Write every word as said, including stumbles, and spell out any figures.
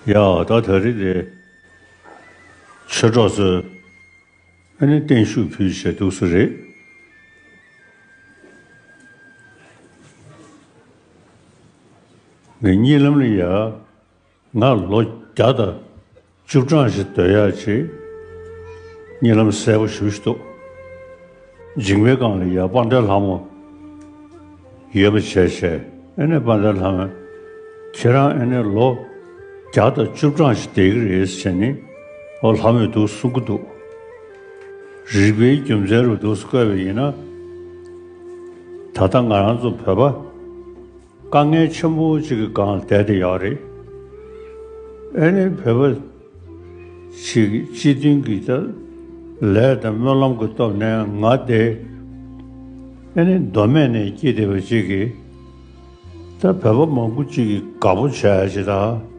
ཡ་ད་ད་རེས་དེ་ཆོས་གྲོགས་ཚོས་ཨ་ནི་བརྟན་བཞུགས་ཕུལ་བྱས་འདུག་སེ་རེད། ངས་གཉིད་ལམ་ལ་ཡ་ང་ལོ་བརྒྱ་དང་བཅུ་གྲངས་ཤིག་སྡོད་ཡག་ཅིག་གཉིད་ལམ་གསལ་པོ་ཞེ་པོ་ཞིག་འདུག་མཇིང་པའི་སྒང་ལ་ཡ་དཔལ་ལྡན་ལྷ་མོ་ཡོད་པ་བྱས་བྱས། ཨ་ནི་དཔལ་ལྡན་ལྷ་མོས་ཁྱེད་རང་ཨ་ནི་ལོ་བརྒྱ་དང་བཅུ་གྲངས་ཤིག་བསྡད་ཀྱི་རེད་ཟེར་ནས། ཨོ་ལྷ་མོས་འདུག་གསུང་གི་འདུག་རིག་པའི་རྒྱུ་མཚན་རུ་འདུག་བཀོད་པ་ཡིན་ན། ད་ལྟ་ང་རང་ཚོ་བོད་པ་དཀའ་ངལ་ཆེན་པོ་ཅིག་གི་སྒང་ལ་བསྡད་དེ་ཡོད་རེད། ཨ་ནི་བོད་པ་ཞིག་སྤྱི་མཐུན་གྱི་ད་ལས་དང་སྨོན་ལམ་གྱི་སྟོབས་ནས་ང་དེ་ཨ་ནི་མདོ་སྨད་ནས་སྐྱེས་བསྡད་པ་ཅིག་གིས། ད་བོད་པ་མང་པོ་ཅིག་གིས་དགའ་པོ་བྱས་ཡ་ཅིག་དང་